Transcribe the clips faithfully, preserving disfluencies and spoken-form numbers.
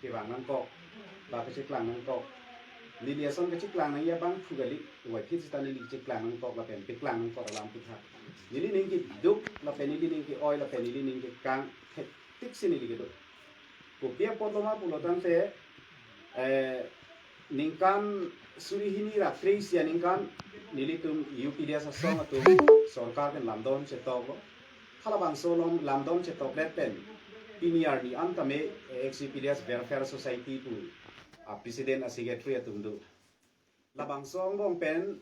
kevang nangkok, ba kacheklang nangkok. Neli ason kacheklang nangji abang thu kali, wai phit seta neli cheklang nangkok lapen peklang nangkok alam aputhak. Neli ning keduk lapen neli ning ke-oi lapen neli ning kekang, hektik si neli keduk. Kopi apot lo ma pulo tangte, eh, ningkan suri hini ra kre-isi aningkan nelitum U P D S asong atum sorkar pen lamdon chetoklo. Halabangso along lamdon chetokdet pen pini arni an tame, eh, X U P D S Welfare Society pu a president a secretary atum do. Labangso angbong pen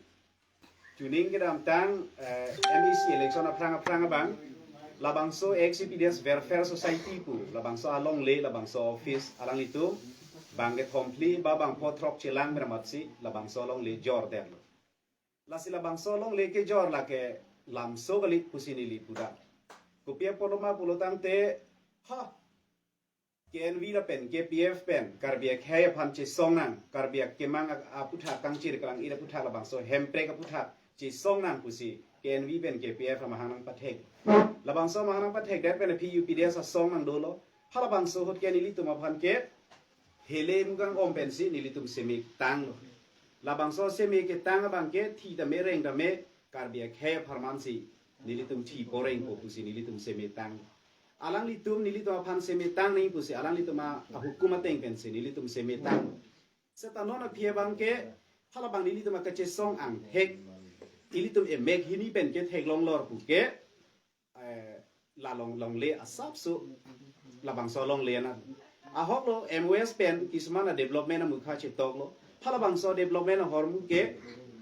chuning kedamtang, eh, M A C election aphrang aphrang abang, labangso X U P D S Welfare Society pu labangso alongle, labangso office alanglitum bang kethom phli ba bang pho throk chelang meramatsi labangso alongle jordetlo. Lasi labangso alongle kejor lake lamso kali pusi neli pudak. Kopi apot lo ma pulo tangte, ha, K N V lapen K P F pen Karbi akhei aphan chesong nang, Karbi akemang a-, aputhak, kangchir kalang-ir aputhak, labangso hemprek aputhak chesong nang pusi K N V pen K P F amahang nangpathek. Labangso amahang nangpathekdet pen aphi U P D S asong nang dolo. Halabangso ahut ke nelitum aphan ke hele mukang om pensi nelitum seme tanglo. Labangso seme ketang abang ke thi tame reng tame Karbi akhei apharman si nelitum thi poreng po pusi nelitum seme tang. Alanglitum nelitum aphan seme tang nangji pusi alanglitum a, ahukum ateng pensi nelitum seme tang. Seta non aphi abang ke halabang nelitum akachesong angthek, ilitum emek hini pen ke theklong lor pu ke, eh, la long longle asapso labangso longle na. Ahok lo M O S pen kisman a development amukha chetoklo. Halabangso development ahormu ke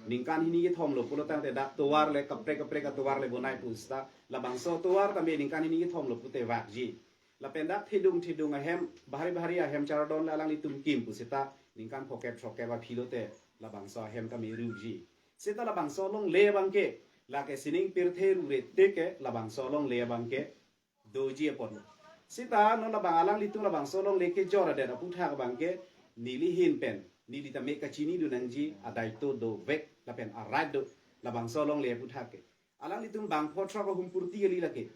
ningkan hini kethom lo pulo tangte dak tovar le kaprek kaprek atovar le bonai pu seta labangso tovar tame ningkan hini kethom lo pute vakji. Lapen dak thedung thedung ahem, bahari bahari ahem chardon le alanglitum kim pu seta ningkan phokep throkep aphi lote labangso ahem tame ruji. Seta labangso alongle abang ke, lake sining pirthe rure teke labangso alongle abang ke doji apotlo. Seta non labang alanglitum labangso alongle kejordet aputhak abang ke neli ahin pen, neli tame kachinidun nangji adaito dovek lapen a-right do labangso alongle aputhak ke. Alanglitum bang pho throk ahum purti kali lake.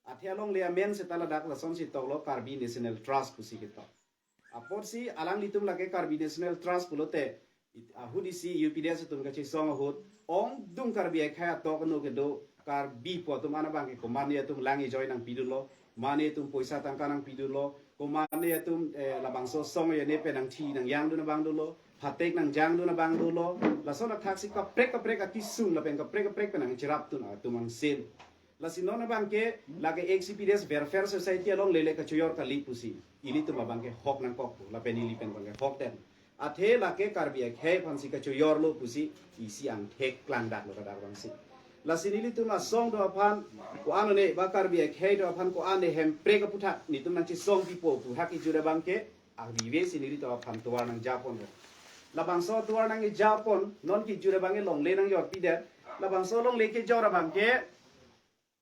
Athe alongle amen seta ladak lasonsi toklo Karbi National Trust pusi ketok. Apotsi alanglitum lake Karbi National Trust pulote, it-, ahut isi U P D S atum kachesong ahut, ongdung Karbi akhei atok ano kedo, Karbi po atum an abang ke komatne atum lang ejoi nangpidunlo, mane atum poisa tangka nangpidunlo, komatne atum, eh, labangso song yene pen nangthi nangyangdun abang dolo, phatek nangjangdun abang dolo, lason athaksi kaprek kaprek akisung lapen kaprek kaprek pen nangcherapdun atum angsen. Lasi non abang ke lake X U P D S Welfare Society alongle le kachoyor kali pusi ilitum abang ke hok nangkok pu lapen ili pen abang ke hokdet. Athe lake Karbi akhei aphansi kachoyorlo pusi isi angthek klangdaklo kadak abangsi. Lasi nelitum asong do aphan ko-an ne ba Karbi akhei do aphan ko-an ne hemprek aputhak nelitum nangchesong pipo pu hak ijur abang ke avive si nelitum aphan tovar nangjaponlo. Labangso tovar nangjapon non ke ijur abang ke longle nangyorpidet. Labangso longle kejor abang ke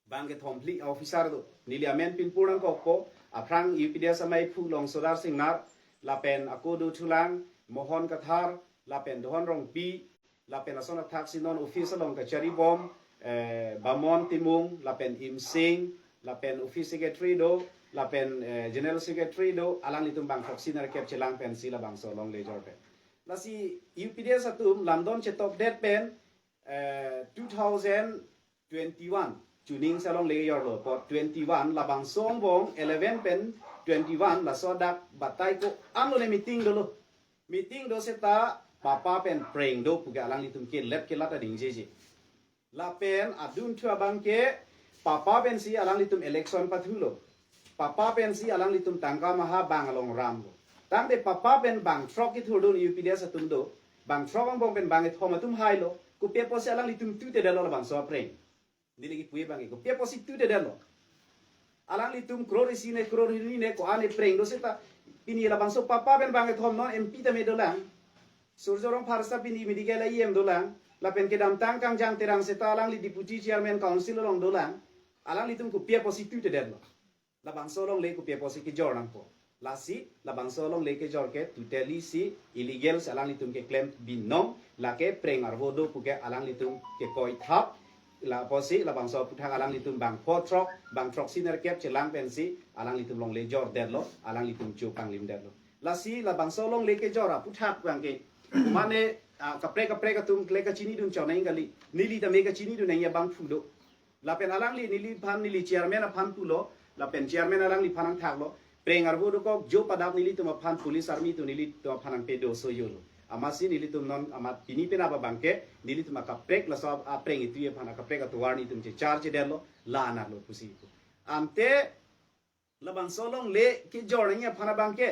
bang kethom phli officer do. Neli amen pinpur nangkokpo, aphrang U P D S amei phu Longsodar Singnar, lapen ako do thulang, Mohon Kathar, lapen Dohon Rongpi, lapen ason athaksi non office along kachari bom, eh, Bamon Timung, lapen Imsing, lapen office secretary do, lapen, eh, general secretary do, alanglitum bang throksi nerkep chelang pensi labangso alongle jor pen. Lasi U P D S atum lamdon chetokdet pen, eh, two thousand twenty-one chuning si alongle yorlo apot twenty-one labangso angbong eleven pen twenty-one laso dak batai ko-an lone meeting dolo. Meeting do seta papa pen preng do puke alanglitum kelet kelat ading jeje. Lapen adunthu abang ke papa pensi alanglitum election pathulo. Papa pensi alanglitum tangka maha bang along ramlo. Tangte papa pen bang throk kithurdun U P D S atum do. Bang throk angbong pen bang kethom atum hailo. Kopi apotsi alanglitum tutedetlo labangso apreng. Neli kipu abang ke kopi apotsi tutedetlo. Alanglitum crore isi ne crore hini ne ko-an ne preng do seta pini labangso papa pen bang kethom non M P tame dolang. Surjya Rongphar seta pini medical E M dolang. Lapen kedamtang Kangjang Terang seta alangli deputy chairman council along dolang. Alanglitum kopi apotsi tutedetlo. Labangso alongle kopi apotsi kejor nangpo. Lasi labangso alongle kejor ke totally si illegal si alanglitum keklem binong, lake preng arvo do puke alanglitum kekoi thap. La apotsi labangso aputhak alanglitum bang pho throk, bang throksi nerkep chelang pensi alanglitum longle jordetlo, alanglitum cho panglimdetlo. Lasi labangso alongle kejor aputhak abangke, mane, ah, kaprek kaprek atum le kachinidun chonai kali. Neli tame kachinidun nangji abangphu do. Lapen alangli neliphan, neli chairman aphan pulo, lapen chairman alangliphan nangthaklo. Preng arvo dokok, jo padap nelitum aphan, police army atum nelitum aphan nangpedo so jolo. Amatsi nelitum non amat pini penap abangke, nelitum akaprek laso apreng itu aphan akaprek atovar nelitum chechar chedetlo, la-an lo pusi pu. Ante labangso alongle kejor nangji aphan abangke,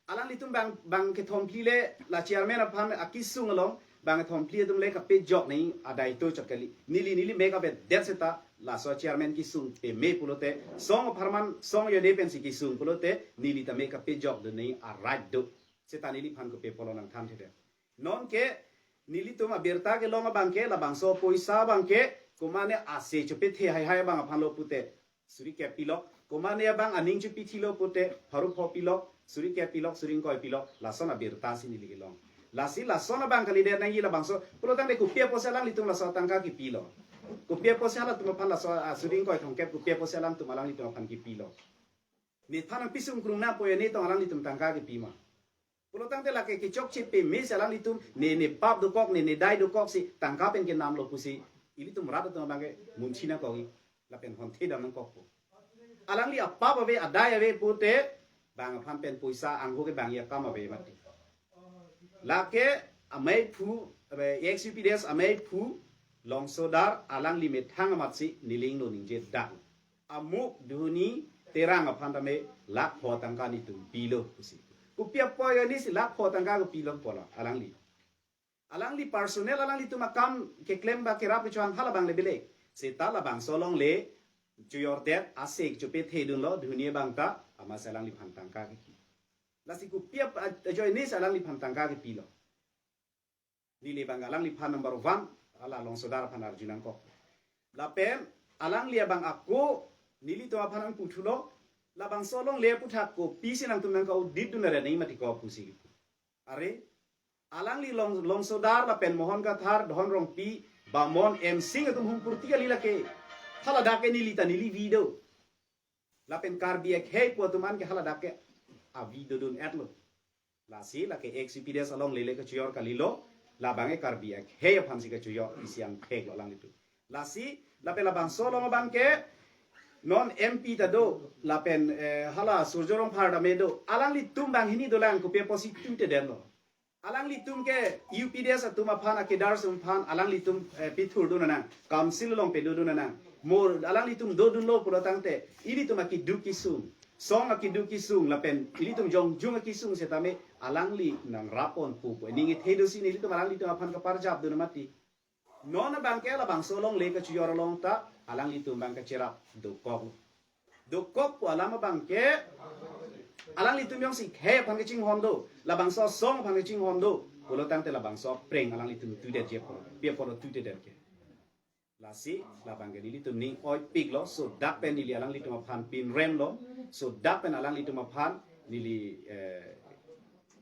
alanglitum bang, bang kethom phli le la chairman aphan akesung along bang kethom phli atum le kapejok nangji adai to chot kali. Neli, neli mek abedet seta laso chairman kesung peme pulote, song apharman song ajoi pensi kesung pulote, neli tame kapejokdun nangji a-right do. Seta neliphan kopi apotlo nangthanthedet. Nonke nelitum abirta kelong abangke, labangso poisa abangke, komane ase chopethe haihai abang aphan lo pute suri kep pilok, komane abang aning chopithilo pute pharo pho pilok, suri kep pilok, suri ingkoi pilok, lason abirta si neli kelong. Lasi lason abang kalidet nangji labangso, pulotangte kopi apotsi alanglitum laso atangka kepilo? Kopi apotsi halatum aphan laso, ah, suri ingkoi thomkep kopi apotsi alangtum alanglitum aphan kepilo? Nephan nangpisung krung nangpo ya, ne tong alanglitum tangka kepi ma? Pulotangte lake kechokche pemesi alanglitum, ne, ne pap dokok, ne, ne dai dokok si tangka pen kenamlo pusi ilitum rat atum abangke munthi nangkokji, lapen honthe dam nangkokpo. Alangli apap ave, adai ave pute, bang aphan pen poisa angho ke bang akam ave mati. Lake ameiphu, eh, ex-U P D S ameiphu Longsodar alangli methang amatsi neli ingno ningjedak. Amuk Dhoni Terang aphan tame lakh pho tangka netum pilo pusi. Kopi apot anisi lakh pho tangka kopilo pulo alangli? Alangli personal alanglitum akam keklem ba kerap kechohang halabang le belek. Seta labangso alongle chojordet, ase chopethedunlo Dhoni abang ta, amatsi alangliphan tangka kepi. Lasi kopi ap-, ajoi anisi alangliphan tangka kepilo? Neli abang alangliphan number one, hala Longsodar aphan arju nangkok. Lapen alangli abang ako, nelitum aphan nangputhulo, labangso alongle aputhak kopisi nangtum nangka-audit dun are nangji mati ko pusi. Are, alangli Long, Longsodar lapen Mohon Kathar, Dhon Rongpi, Bamon, M Sing atum humpurti kali lake. Haladak ke neli ta neli video. Lapen Karbi akhei pu atum an ke haladak ke avideo dun-etlo. Lasi lake ex-U P D S alongle le kachojor kalilo, labang ke Karbi akhei aphansi kachojor isi angthek lo alanglitum. Lasi lapen labangso along abangke non M P ta do, lapen, eh, hala Surjya Rongphar tame do, alanglitum banghini dolang, kopi apotsi tuitedetlo? Alanglitum ke U P D S atum aphan, akedar atum aphan alanglitum, eh, pithurdun nang, council along pedodun nang. Mo alanglitum dodunlo pulotangte ilitum akeduk kesung, song akeduk kesung lapen ilitum jongjung akesung setame alangli nangrap-onpo pu aning ethe dosi nelitum alanglitum aphan kaparjapdun mati. Non abangke labangso alongle kachojor along ta alanglitum abang kacherap dokok. Dokok pu alam abangke alanglitum jongsi khei aphan kachinghon do, labangso asong aphan kachinghon do pulotangte labangso apreng alanglitum tuidetji apot, pi apotlo tuitedet ke? Lasi labangke nelitum ning oipiklo, sodak pen neli alanglitum aphan pinremlo, sodak pen alanglitum aphan neli, eh,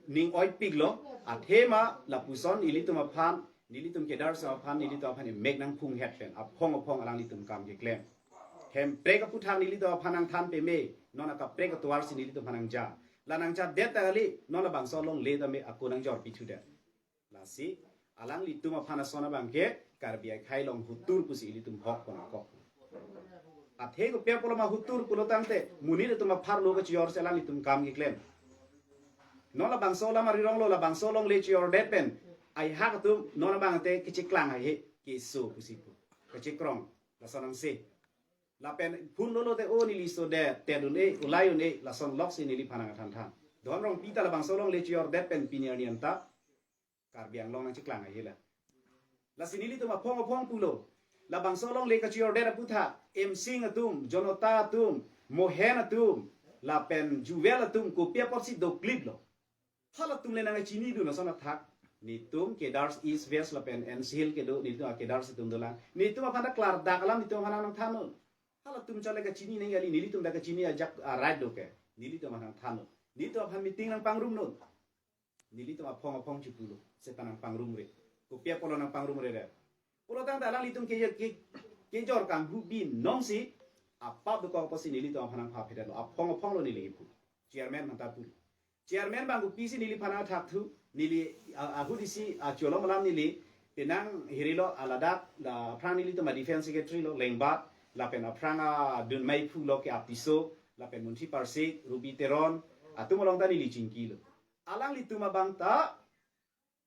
ning oipiklo. Athema lapuson ilitum aphan, nelitum kedar atum aphan, nelitum aphan emek nangphunghet pen aphong aphong alanglitum kam keklem. Hemprek aputhak nelitum aphan nangthan peme, non akaprek atovarsi nelitum aphan nangja. La nangjadet ta kali, non labangso alongle tame ako nangjor pithudet. Lasi alanglitum aphan ason abangke Karbi akhei along hutur pusi ilitum hok pon akok. Athe kopi apotlo ma hutur pulotangte monit atum apharlo kachojorsi alanglitum kam keklem. Non labangso alam arironglo, labangso alongle chojordet pen aihak atum non abangte kacheklang haihe, keso pusi pu, kachekrong, lason angse. Lapen phone lolo te, o neli sodet, tedun-e, ulai un-e, lason loksi neliphan nangthan than. Dhon Rongpi ta labangso alongle chojordet pen pini arni anta Karbi Anglong nangcheklang haihe la. Lasi nelitum aphong aphong pulo, labangso alongle kachojordet aputhak M Sing atum, Jonota atum, Mohen atum, lapen Jewel atum kopi apotsi doklitlo? Halatum le nangchinidun ason athak. Netum kedar East West lapen N C Hill kedo, netum akedar atum dolang. Netum aphan ta klardak alam netum aphan nangthannon. Halatum chot le kachini nangji kali, nelitum ta kachini ajak a-right do ke. Nelitum aphan nangthannon. Netum aphan meeting nangpangrumnon. Nelitum aphong aphong chipulo, seta nangpangrumre. Kopi apotlo nangpangrumredet? Pulotangte alanglitum ke, ke, kejor kanghu binong si apap dokok apotsi nelitum aphan nangpha phedetlo, aphong aphonglo neli kipu. Chairman aphan ta pulo. Chairman abang kopisi neliphan nangthakthu, neli a- ahut isi acholom alam neli penang hirilo, aladak la aphrang nelitum a defense secretary lo Lengbat, lapen aphrang adun meiphu lo ke Aptiso, lapen Munthi Parsik, Ruby Teron, atum along ta neli chingkilo. Alanglitum abang ta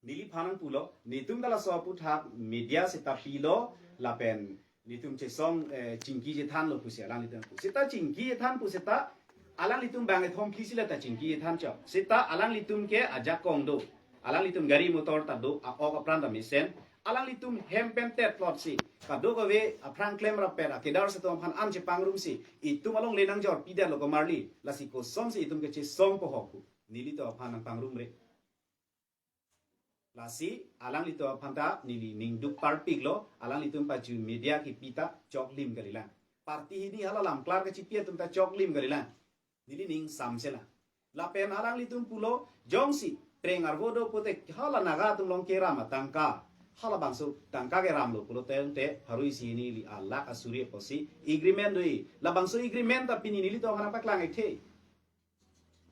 neliphan nangpulo, netum ta laso aputhak media seta pilo, lapen netum chesong eh, chingki chethanlo pusi alanglitum pu. Seta chingki chethan pu seta, alanglitum bang ethom phli si la ta chingki chethan chok. Seta alanglitum ke ajakong do. Alanglitum gari motor ta do, a-ok apran ta mesen. Alanglitum hem pen tet plot si kadokave aphrang klemrappet akedar atum aphan an chepangrumsi, itum alongle nangjor pidetlo komarli, lasi kosonsi itum kechesong pohok pu. Nelitum aphan nangpangrumre. Lasi alanglitum aphan ta neli ning duk parpiklo, alanglitum paju media kipi ta choklim kalilang. Party hini hala lamklar kachipi atum ta choklim kalilang. Neli ning samselang. Lapen alanglitum pulo, jongsi preng arvo do pute hala Naga atum along keram atangka, halabangso tangka keramlo pulote, te harui si neli alak asuri apotsi agreement do-i. Labangso agreement ta pini nelitum aphan paklang ekthe.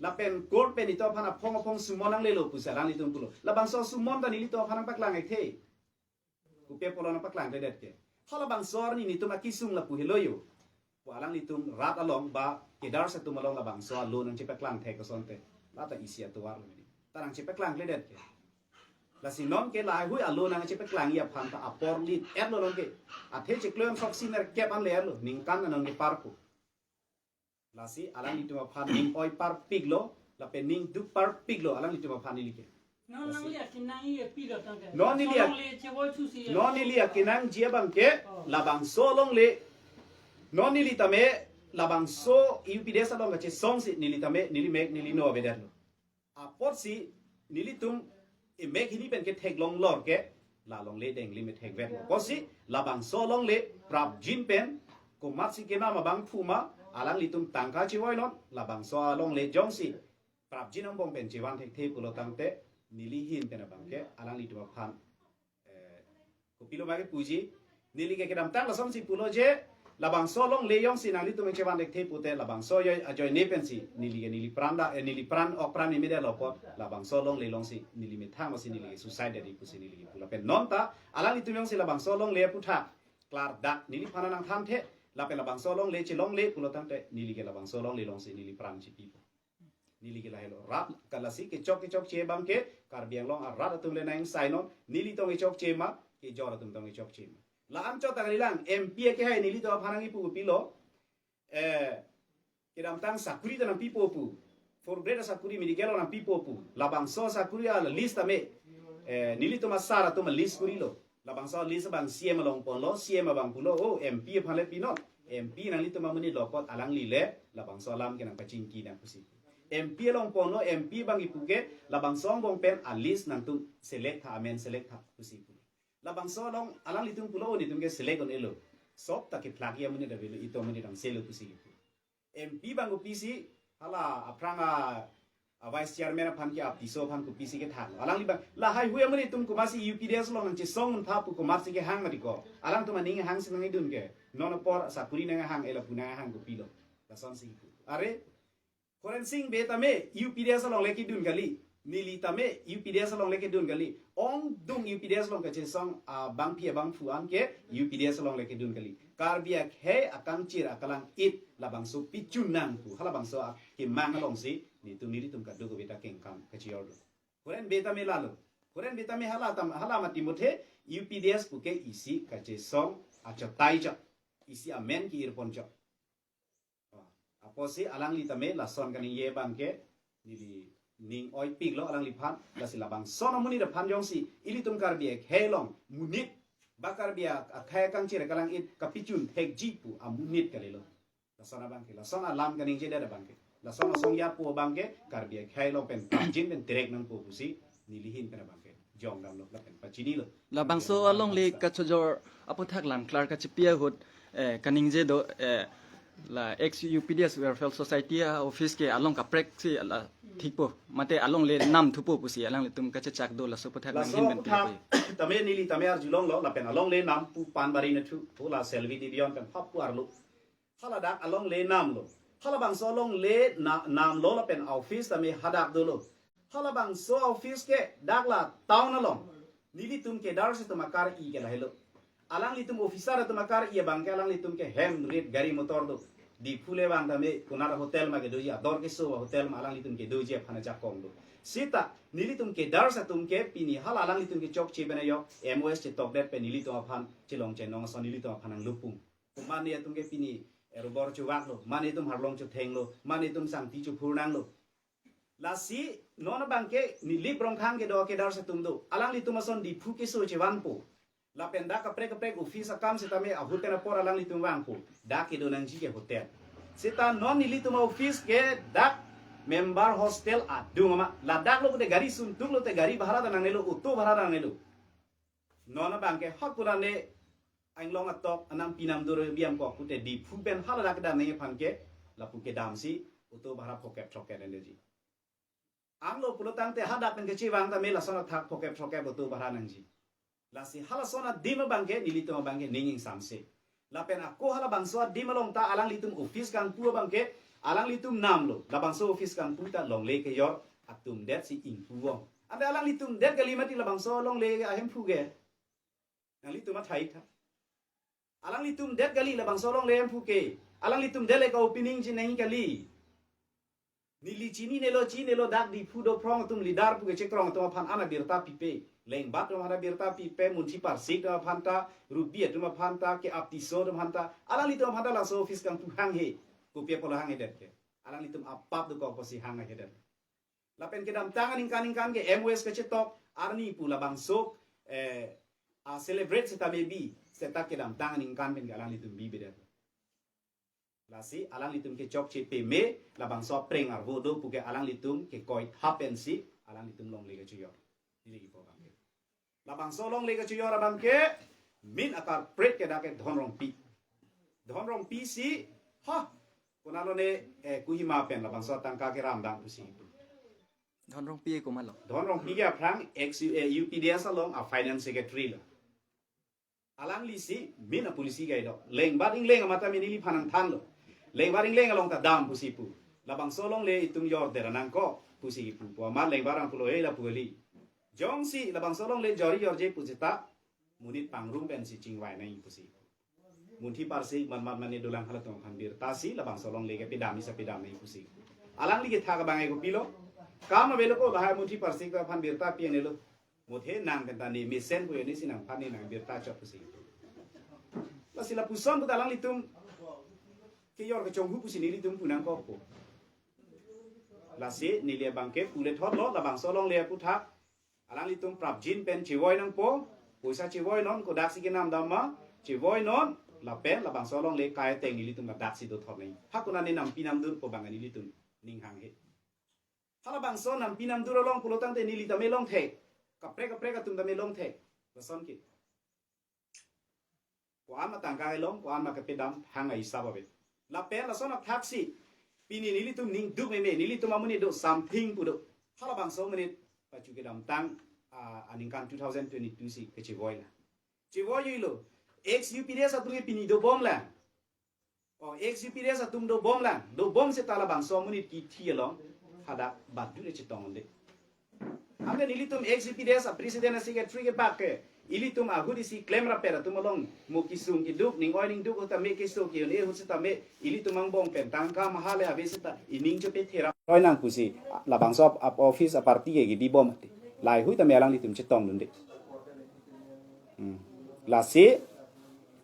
Lapen court pen itum aphan aphong aphong summon nanglelo pusi alanglitum pulo. Labangso summon ta nelitum aphan nangpaklang ekthe. Kopi apotlo nangpaklangkledet ke? Halabangso arni netum akisung lapu helo yo pu alanglitum rat along ba kedar atum along labangso alo nangchepaklang thek asonte, la ta isi atovar lo mini. Ta nangchepaklangkledet ke? Lasi non ke lahaihui alo nangchepaklang-i aphan ta apor lit-etlo non ke. Athe chiklo em sok si nerkep an le-etlo, ningkan anong ke parpo. Lasi alanglitum aphan ning oi parpiklo, lapen ning duk parpiklo alanglitum aphan neli ke. Non nangli akinang-i pilo tangte. Non neli ak- Nonle chevoi thusi. Non neli akinangji abang ke, oh, labangso alongle. Non neli tame labangso U P D S along kachesongsi neli tame neli mek neli no avedetlo. Apotsi nelitum emek hini pen ketheklong lor ke, la alongle denglim ethekvet. Apotsi labangso alongle prapjin pen komatsi kenam abangphu ma, alanglitum tangka chevoinon, labangso alongle jongsi prapjin angbong pen chevan thekthe pulo tangte, neli ahin pen abang ke alanglitum aphan eh, kopilo ma kepuji, neli ke kedamtang lasonsi pulo je, labangso alongle jongsi nanglitum chevan thekthe pute labangso ajoi, ajoine pensi neli ke neli pran da, eh, neli pran ok pran ni mede lo apot, labangso alongle alongsi neli methang masi neli ke suicide dei pusi neli ke pu. Lapen non ta alanglitum jongsi labangso alongle aputhak klardak neliphan nangthanthe, lapen labangso alongle chelongle pulo tangte neli ke labangso alongle alongsi neli pran chipipo. Neli ke lahelo rat, kalasi kechok kechokche abang ke Karbi Anglong arat atum le nang sainon, neli tong kechokche ma, kejor atum tong kechokche ma. La-an chot ta kalilang, M P akehai nelitum aphan nangkipu kopilo, eh, kedamtang sakuri ta nangpipo pu. Fourth grade sakuri, medical nangpipo pu. Labangso sakuri a list tame, eh, nelitum asar atum list kurilo. Labangso list abang C M along ponlo, C M abang pulo, oh, M P aphan le pinon. M P nanglitum amonit lo apot alangli le labangso alam ke nangpachingki nang pusi. M P along ponlo, M P abang kipu ke labangso angbong pen a list nangtum select tha, amen select tha pusi pu. Labangso along alanglitum pulo, oh, netum ke select un-elo. Sop ta kephlak-i amonit avelo, itum amonit angselo pusi kipu. M P abang kopisi, hala aphrang a, a vice chairman aphan ke Aptiso aphan kopisi kethaklo. Alangli abang, lahaihui amonit atum komatsi U P D S along nangchesong untha pu komatsi kehang mati ko. Alangtum aning hangsi nangidun ke. Non apor sakuri nanghang, eh, lapu nanghang kopilo. Lasonsi kipu. Are, Horensing Bey tame U P D S along le kedun kali. Neli tame U P D S along le kedun kali. Ongdung U P D S along kachesong abangpi abangphu an ke U P D S along le kedun kali. Karbi akhei akangchir akalang-it labangso pichun nang pu. Halabangso akemang alongsi netum nelitum kadokave ta kengkam kachior do. Horen Bey tame lalo. Horen Bey tame hala tam, hala mati muthe U P D S pu ke isi kachesong achotai chok. Isi amen ke-irpon chok. Apotsi alangli tame lason kaningje abang ke neli ning oipiklo alangliphan, lasi labangson amonit aphan jongsi ilitum Karbi akhei along monit ba Karbi akhei akangchir akalang-it kapichun thekji pu amonit kalilo. Lason abang ke, lason alam kaningjedet abang ke, lason asong yapo abang ke Karbi akhei along pen pajin pen terek nangpo pusi neli ahin pen abang ke jong damlo lapen pachinilo. Labangso alongle kachojor aputhak lamklar kachipi ahut, eh, kaningje do, eh, la ex U P D S Welfare Society a office ke along kaprek si la thikpo, mate alongle nam thupo pusi alanglitum kachechak do, laso aputhak nang ahin pen aputhak pilo. Tame neli tame arjulonglo lapen alongle nam pu pan bari na thu, pu la Selvi Didion kan phap pu arlo. Haladak alongle namlo. Halabangso alongle na, namlo lapen office tame hadak dolo. Halabangso office ke dak la town along. Nelitum kedar si atum akar-i ke lahelo. Alanglitum officer atum akar-i abang ke alanglitum ke hem rit gari motor do. Diphu le abang tame konat hotel ma kedoji, ador keso hotel ma alanglitum kedoji aphan ajakong do. Seta nelitum kedar si atum ke pini hala alanglitum kechokche pen ajok M O S chetokdet pen nelitum aphan chelong chenong ason nelitum aphan nanglupung. Mane atum ke pini, eh, rubor chuvak lo, mane atum harlong chutheng lo, mane atum sangti chuphur nanglo. Lasi non abang ke Nilip Rongkhang kedo kedar si atum do. Alanglitum ason Diphu keso chevanpo. Lapen dak kaprek kaprek office akam sitame ahut pen apor alanglitum vangpo. Dak kedo nangji ke hotel. Seta non nelitum office ke dak member hostel adung ama. Ladak lo pute gari suntuk lote gari bhara ta nangnelo, auto bhara ta nangnelo. Non abang ke hot kurane ainglong atok anam pinam dur biam kok pute Diphu pen hala dak kedam nangji aphan ke lapu kedam si auto bhara phokep throkkep energy. Anglo pulo tangte hadak pen kechevang tame lason athak phokep throkkep auto bhara nangji. Lasi halason adim abang ke nelitum abang ke ning ingsamse. Lapen ako halabangso adim along ta alanglitum office kangpu abang ke alanglitum namlo. Labangso office kangpu ta longle kejor atum det si ingpu vong. Ante alanglitum det kali mati labangso longle ahemphu ke. Nanglitum athai tha. Alanglitum det kali labangso longle ahemphu ke. Alanglitum det le ka-opening ji nangji kali. Neli chininelo, chinelo dak Diphu do phrong atum leader pu kechekrong atum aphan ana birta pipe. Lengbat atum aphan birta pipe, Munthi Parsik atum aphan ta, Rupi atum aphan ta, K. Aptiso atum aphan ta. Alanglitum aphan ta laso office kangpu hanghe. Kopi apotlo hanghedet ke. Alanglitum apap dokok apotsi hanghedet. Lapen kedamtang aningkan ningkan ke M O S kechetok arni pu labangso, eh, a celebrate seta maybe seta kedamtang aningkan pen ke alanglitum bibedet. Lasi alanglitum kechokche peme labangso apreng arvo do puke alanglitum kekoi thapen si alanglitum longle kechojor. Neli kipu abang ke. Labangso longle kechojor abang ke min akarpret ke dak ke Dhon Rongpi. Dhon Rongpi si, ha, konatlo ne, eh, Kohima pen labangso atangka keramdam pusi. Dhon Rongpi ke komatlo? Dhon Rongpi ke aphrang ex, eh, U P D S along a finance secretary lo. Alangli si min a policy kaidok. Lengbat ingleng amat ta min neliphan nangthanlo. Lengbat ingleng along ta dam pusi pu. Labangso longle itum jordet ra nangkok pusi kipu pu amat lengbat abang pulo, eh, lapu kali. Jongsi labangso longle jorji jorje pu seta monit pangrum pensi chingvai nangji pusi. Munthi Parsik man man mane dolang halatum aphan birta si labangso longle ke pedam isa pedam nangji pusi. Alangli kethak abang ke kopilo. Kam avelo ko lahai Munthi Parsik aphan birta pi-enlo. Muthe nang pen ta ne mesen pu ne si nangphan ne nang birta chot pusi. Lasi lapuson pu ta alanglitum kejor kechonghu pusi nelitum pu nangkokpo. Lasi neli abang ke pule thotlo labangso longle aputhak. Alanglitum prapjin pen chevoi nangpo, poisa chevoi non kodak si kenam dam ma, chevoi non, lapen labangso longle kai ateng nelitum ladak si dothot nangji. Ha konat ne nampi namdur pu abang nelitum ning hanghe. Halabangso nampi namdur along pulo tangte neli tame longthek. Kaprek kaprek atum tame longthek. Lason ke. Ko-an ma tangka kelong, ko-an ma kepedam hang a-hisap ave. Lapen lason athak si pini nelitum ning duk meme, nelitum amonit do something pu do. Halabangso amonit pachu kedamtang, ah, aningkan two thousand twenty-two si kechevoi la. Chevoi juilo. Ex U P D S atum ke pini dobom la. O, ex U P D S atum dobom la. Dobom seta labangso amonit kithi along hadak badu le chetong unde. Ante nelitum ex U P D S a president a secretary kebak ke ilitum ahut isi klem rapet atum along mo kesung keduk ning oi ning duk ahut tame keso ke-un-e ahut sitame ilitum angbong pen tangka maha le ave seta ining chope thera oi nang pusi labangso ap, ap office a party ke kebibom ate. Laheihui tame alanglitum chetongdunde. Hmm. Lasi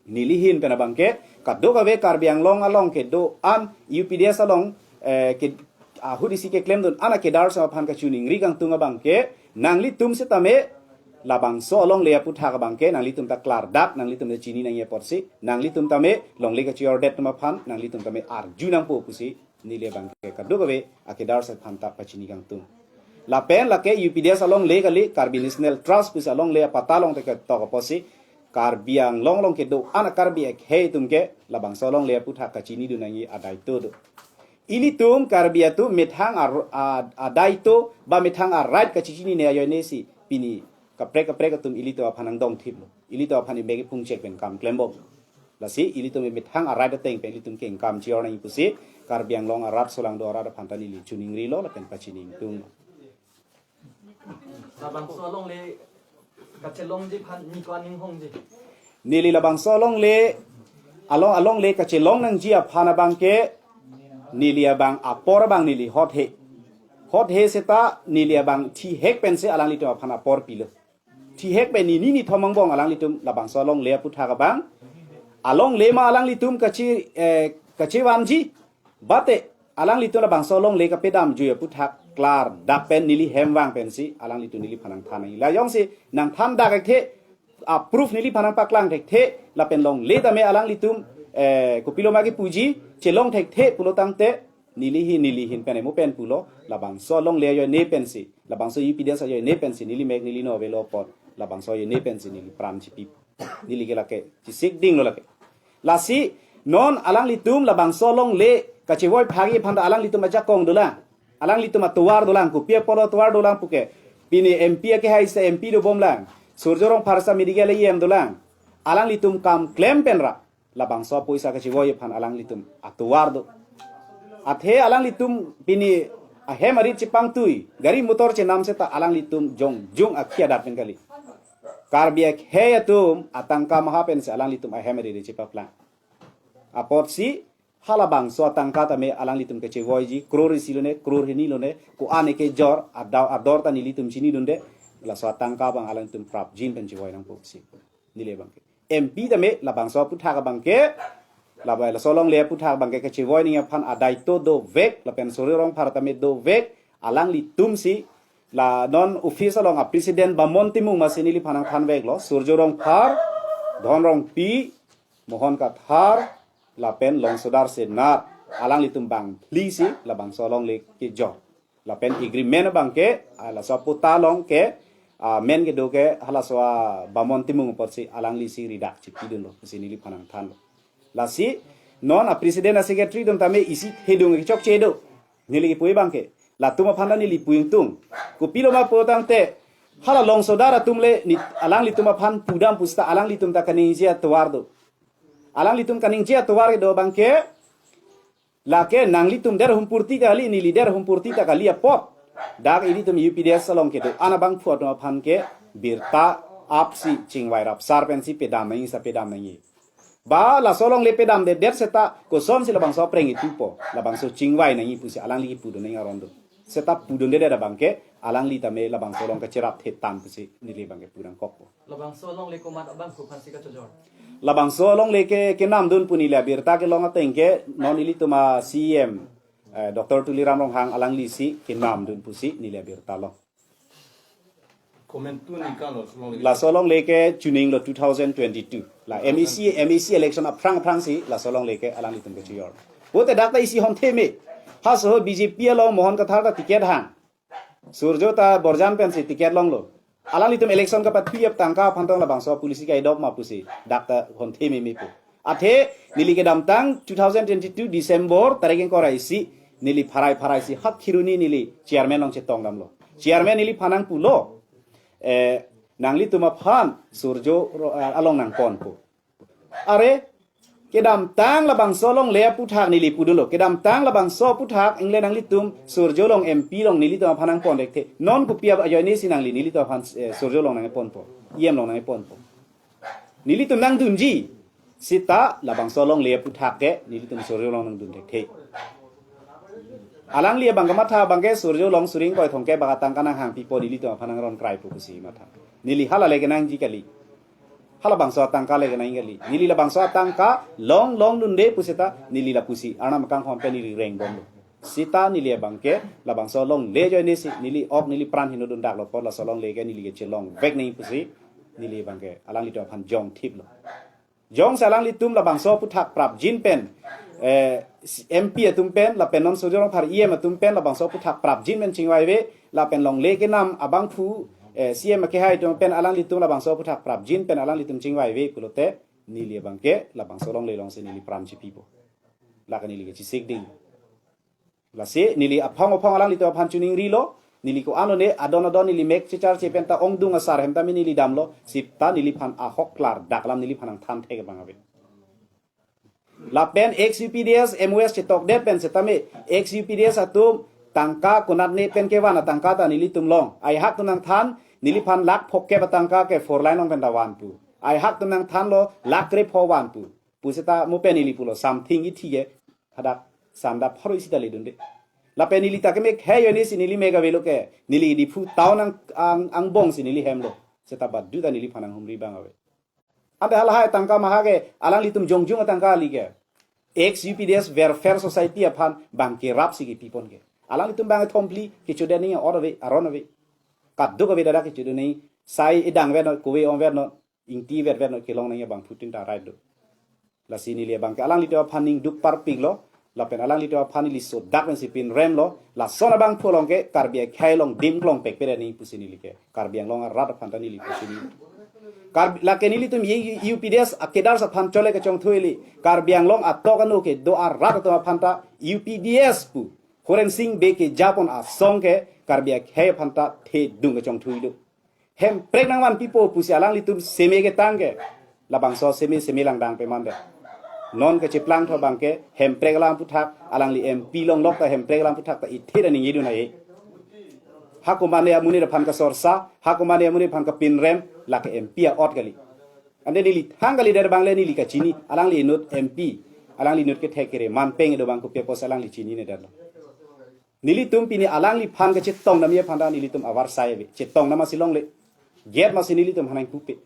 neli ahin pen abang ke kadokave Karbi Anglong along kedo-an U P D S along, eh, ke ahut isi keklemdun an a-cadre atum aphan kachiningri kangtung abang ke nanglitum sitame labangso alongle aputhak abang ke nanglitum ta klardak, nanglitum ta chini nangji apotsi, nanglitum tame longle kachejordet atum aphan nanglitum tame arju nangpo pusi neli abang ke kadokave a-cadre atum aphan ta pachini kangtung. Lapen lake U P D S alongle kali, Karbi National Trust pusi alongle apatta along ta ketok apotsi Karbi Anglong along kedo-an a-Karbi akhei atum ke labangso alongle aputhak kachinidun nangji adaito do. Ilitum Karbi atum methang a, a, adaito ba methang a-right kachichinine ajoine si pini kaprek kaprek atum ilitum aphan nangdongthiplo. Ilitum aphan imek iphungchek pen kam klembom. Lasi ilitum emethang arat ateng pen ilitum kengkam chi-or nangji pusi Karbi Anglong arat aso lang do arat aphan ta neli chiningrilo lapen pachiningtunglo. Labangso alongle kachelongji aphan neli ko aning hongji. Neli labangso alongle, along alongle kachelong nangji aphan abangke neli abang apor abang neli hot he. Hot he seta neli abang thihek pensi alanglitum aphan apor pilo. Thihek pen nini nithom angbong alanglitum labangso alongle aputhak abang. Alongle ma alanglitum kachi, eh, kachivanji. Bate alanglitum labangso alongle kapedamjui aputhak klardak pen neli hem vang pensi alanglitum neliphan nangthan nangji. La jongsi nangthandak thekthe, a-proof neliphan nangpaklang thekthe, lapen longle tame alanglitum, eh, kopiloma kipuji, chelong thekthe pulo tangte, neli hi, neli hin pen emo pen pulo, labangso alongle ajoine pensi, labangso UPDS ajoine pensi, neli mek neli no avelo apot, labangso ajoine pensi, neli pran chipi. Neli ke lake, chisikdinglo lake. Lasi, non alanglitum labangso alongle, kachevoi phagi aphan ta alanglitum ajakong dolang. Alanglitum atovar dolang, kopi apot atovar dolang puke. Pini MP akehai seta MP dobomlang. Surjya Rongphar seta medical EM dolang. Alanglitum kam klem penra. Labangso apoisa kachevoi aphan alanglitum atovar do. Athe alanglitum pini ahem arit chepangtui, gari motor chenam seta alanglitum jongjung akhei adat pen kali. Karbi akhei atum atangka maha pensi alanglitum ahem arit chepaplang. Apotsi halabangso atangka tame alanglitum kachevoiji, crore isi lone, crore hini lone, ko-an kejor, ador, ador ta nelitum chinidunde, laso atangka abang alanglitum prapjin pen chevoi nangpo pusi. Neli abangke. MP tame labangso aputhak abangke, laba laso alongle aputhak abangke kachevoi nangji aphan adaito dovek, lapen Surjya Rongphar tame dovek, alanglitumsi, la non office along a-president Bamon Timung masi neliphan nangthanveklo, Surjya Rongphar, Dhon Rongpi, Mohon Kathar, lapen Longsodar Senat, alanglitum bangphli si labangso alongle kejor. Lapen agreement abangke, ah, laso aputa along ke, ah, men kedo ke, halaso a-Bamon Timung apotsi alanglisi ridak chipidunlo, pusi neliphan nangthanlo. Lasi, non a-president a-secretary atum tame isi thedung kechokche do. Neli kipu abangke, latum aphan ta neli pu ingtung. Kopiloma pu tangte, hala Longsodar atum le, ni, alanglitum aphan pudam pusita alanglitum ta kaningje atovar do. Alanglitum kaningje atovar kedo abangke, lake nanglitum der humpurti ta kali, neli der humpurti ta kali apot. Dak ilitum UPDS along kedo-an abangphu atum aphan ke birta apsi chingvai rapsar pensi pedam nangji sa pedam nangji. Ba laso alongle pedamdedet seta kosonsi labangso apreng itupo, labangso chingvai nangji pusi alangli pudun nangji aron do. Seta pudundedet abangke alangli tame labangso along kacherap thetan pusi neli abangke pu nangkokpo. Labangso alongle komat abangphu aphansi kachojor? Labangso alongle ke kenamdun pu neli abirta kelong ateng ke non ilitum a-CEM, eh, Doctor Tuliram Ronghang alanglisi kenamdun pusi neli abirta long. Komantu ningkan lo laso alongle? Laso alongle ke chininglo two thousand twenty-two. La MAC, MAC election aphrang aphrangsi laso alongle ke alanglitum kachejor. Pute dak ta isi honthe me. Halaso BJP along Mohon Kathar ta ticket hang. Surjya ta Borjan pensi ticket longlo. Alanglitum election kapathu ap tangka aphan tong labangso policy kaidop ma pusi. Dak ta honthe meme pu. Athe neli kedamtang two thousand twenty-two December tarik ingkoi ra isi neli pharai pharai si Hatkheroni neli chairman along chetongdamlo. Chairman neliphan nangpulo, eh, nanglitum aphan Surjya ro-, eh, along nangponpo. Are, kedamtang labangso alongle aputhak neli pudunlo. Kedamtang labangso aputhak ingle nanglitum Surjya along MP along nelitum aphan nangpon thekthe. Non kopi ajoine si nangli nelitum aphan, eh, Surjya along nangponpo. EM along nangponpo. Nelitum nangdunji. Seta labangso alongle aputhak ke nelitum Surjya along nangdun thekthe. Alangli abang kamatha abangke Surjya along suri ingkoi thomkep bak atangka nanghangpipo, nelitum aphan nangron kraipo pusi matha. Neli hala le kenangji kali. Halabangso atangka le kenangji kali. Neli labangso atangka long longdunde pusita neli lapusi Arnam akanghon pen neli rengbomlo. Seta neli abangke labangso alongle ajoine si neli ok neli pran heno dundaklo apot laso alongle ke neli kechelongvek nangji pusi neli abangke alanglitum aphan jongthiplo. Jongsi alanglitum labangso aputhak prapjin pen, eh, MP atum pen, lapen non Surjya Rongphar EM atum pen, labangso aputhak prapjin pen chingvaive, lapen longle kenam abangphu, eh, CEM akehai atum pen alanglitum labangso aputhak prapjin pen alanglitum chingvaive pulote, neli abangke labangso alongle alongsi neli pran chipipo. Lake neli ke chisikding. Lasi neli aphong aphong alanglitum aphan chiningrilo, neli ko-an lone adon adon neli mek checharche pen ta ongdung asar hem tame neli damlo, seta neliphan ahok klardak alam neliphan nangthan thek abang ave. Lapen ex U P D S M O S chetokdet pen setame ex U P D S atum tangka konatne pen kevan atangka ta nelitum long. Ahaihui atum nangthan, neliphan lakh phokep atangka ke four lane along pen ta van pu. Ahaihui atum nangthanlo lakh krepho van pu. Pu seta mo pen neli pulo something ithi ke hadak sanda pharo isi ta ledunde. Lapen neli ta kemek hai yo ni si neli mega velo ke neli Diphu town ang, ang, angbong si neli hemlo. Seta badu ta neliphan nanghumri abang ave. Ante halahai tangka maha ke alanglitum jongjung atangka kali ke. Ex U P D S Welfare Society aphan bang kerap si kepipon ke. Alanglitum bang thompli kechodet ni or ave, aron ave. Kaduk ave dada kechodet ni sai edang vet non, kove om vet non, ingti vet vet non kelong nangji abangphutin ta right do. Lasi neli abang ke alanglitum aphan ning duk parpiklo. Lapen alanglitum aphan neli sodak pen si pinremlo. Lason abangphu along ke Karbi akhei along dim klong pekpere ni pusi neli ke. Karbi Anglong arat aphan ta neli pusi ni. Karbi, lake nelitum ye U P D S akedar aphan chole kachongthu ili. Karbi Anglong atok ano kedo arat atum aphan ta U P D S pu Horensing Bey kejapon asong ke Karbi akhei aphan ta thedung kachongthu idu. Hemprek nangvanpipo pusi alanglitum seme ketang ke. Labangso seme seme langdang pemande. Non kechiplang tho abang ke Hemprek alam aphuthak, alangli M P longlok ta Hemprek alam aphuthak ta ithe ta ningje dun ae. Haku mane amonit aphan kasorsa, haku mane amonit aphan kapinrem, lake M P a-ot kali. Ante neli thang kalidet abang le neli kachini, alangli inut M P, alangli inut kethek kere, man peng do abang kopi apotsi alangli chininedetlo. Nelitum pini alangliphan kachetong damji aphan ta nelitum avarsai ave. Chetong dam masi longle. Get masi nelitum hanang pupe.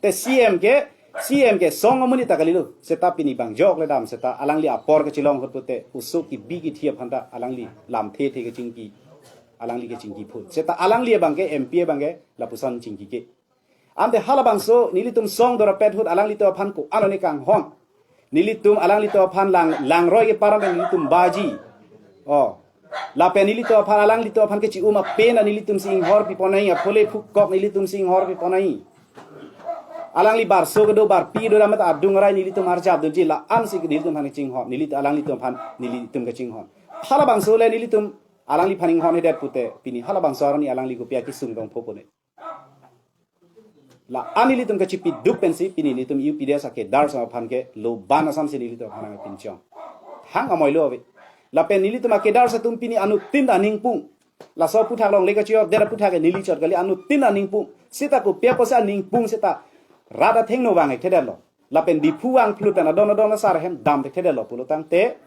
Te C M ke, C M ke song amonit ta kalilo. Seta pini bang jokle dam seta alangli apor kachelong ahut pute usuk kebi kethe aphan ta alangli lamthe the kachingki. Alangli kachingki phut. Seta alangli abang ke M P abang ke lapuson chingki ke. Ante halabangso nelitum song dorapet ahut alanglitum aphan ko-an one kanghon. Nelitum alanglitum aphan lang, langroi keparam pen nelitum baji. Oh. Lapen nelitum aphan alanglitum aphan kechi-um apen nelitum si inghor piponai, aphole phukok nelitum si inghor piponai. Alangli barso kedo barpi do damat adung arai nelitum arjap dunji la-an si nelitum aphan kachinghon. Nelitum alanglitum aphan nelitum kachinghon. Halabangso le nelitum alangliphan inghonhedet pute pini halabangso arni alangli kopi akesung dong phopone. La-an nelitum kachipiduk pensi pini nelitum U P D S akedar asong aphan ke loban asam si nelitum aphan nangpinchong. Hang amoilo ave. Lapen nelitum akedar atum pini anuttin ta ningpung. Laso aphuthak longle kachiyok der aphuthak ke neli chot kali anuttin ta ningpung. Seta kopi apotsi aningpung seta rat athengno vang-ik thedetlo. Lapen Diphu vangphlut pen adon adon asar ahem dam thekthedetlo pulo tangte.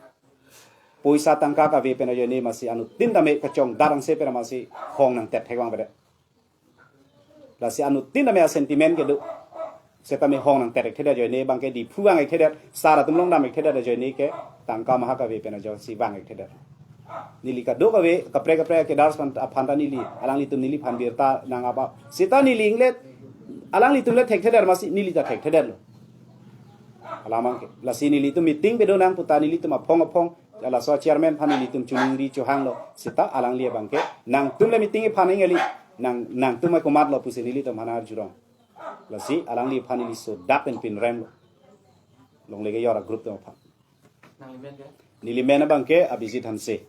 Poisa tangka kave pen ajoine masi anuttin tame kachongdat angse pen masi hong nangtet thek vang bedet. Lasi anuttin tame a-sentiment kedo. Setame hong nangtet thekthedet ajoine abang ke Diphu vang-ik thedet, sar atum along dam-ik thedet ajoine ke tangka maha kave pen ajo si vang-ik thedet. Neli kadokave kaprek kaprek akedar aphan, aphan ta neli alanglitum neliphan birta nang apa. Seta neli inglet alanglitum le thekthedet masi neli ta thekthedetlo. Alamang ke. Lasi nelitum meeting pedo nang puta nelitum aphong aphong. Laso chairman aphan nelitum chuningri chohanglo. Seta alangli abang ke nangtum le meeting iphan ingali. Nang, nangtum akomatlo pusi nelitum aphan arjurong. Lasi alangliphan neli sodak pen pinremlo. Longle ke yora group atum aphan. Nangli men ke? Neli men abang ke Abhijit Hanse.